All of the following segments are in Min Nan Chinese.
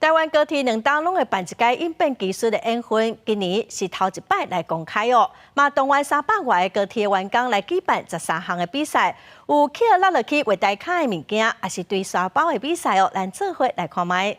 台灣高鐵兩冬攏會辦一屆應變技術的演訓，今年是頭一擺來公開哦。嘛動員300外個高鐵員工來舉辦13項的比賽，有抾落落去月台跤的物件，抑是堆沙包的比賽哦。咱做伙來看覓。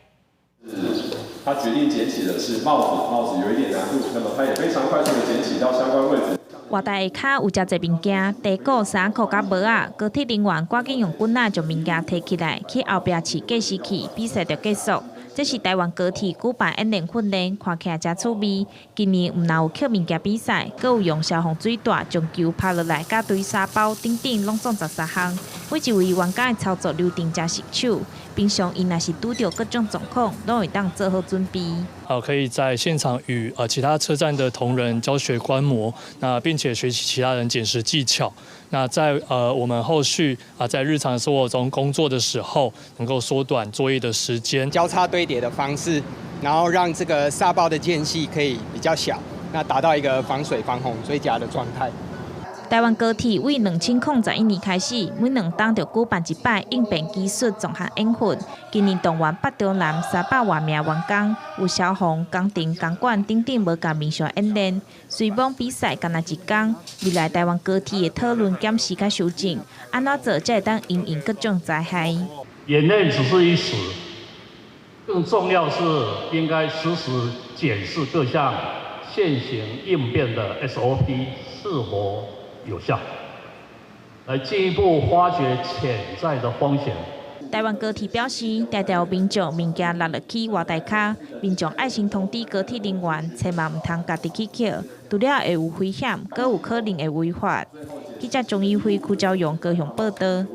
他決定撿起的是帽子，帽子有一點難度，那麼他也非常快速的撿起到相關位置。月台下跤有誠濟物件，地鼓、衫褲佮帽仔，高鐵人員趕緊用棍仔將物件提起來，去後壁飼計時器，比賽就結束。這是台灣高鐵舉辦演練訓練，看起來誠趣味。今年毋但有抾物件比賽，閣有用消防水帶將球拍落來，佮堆沙包等等，攏總13項。每一位員工的操作流程誠熟手，平常𪜶若是拄著各種狀況，攏會當做好準備。可以在現場與其他車站的同仁教學觀摩，那並且學習其他人撿拾技巧。那在我們後續啊在日常生活中工作的時候，能夠縮短作業的時間。交叉堆疊的方式，然後讓這個沙包的間隙可以比較小，那達到一個防水防洪最佳的狀態。台灣高鐵為2011年開始，每2冬就舉辦一擺應變技術綜合演訓。今年動員北中南300外名員工，有消防、工程、工管等等無仝面向演練。雖罔比賽干焦一工，未來台灣高鐵會討論檢視佮修正，按怎做才會當因應各種災害。演練只是一時，更重要是應該時時檢視各項現行應變的 SOP 是否有效，來進一步發掘潛在的風險。台灣高鐵表示，常常有民眾物件落落去月台跤，民眾愛先通知高鐵人員，千萬毋通家己去抾，除了會有危險，閣有可能會違法。記者鍾一輝、柯昭勇高雄報道。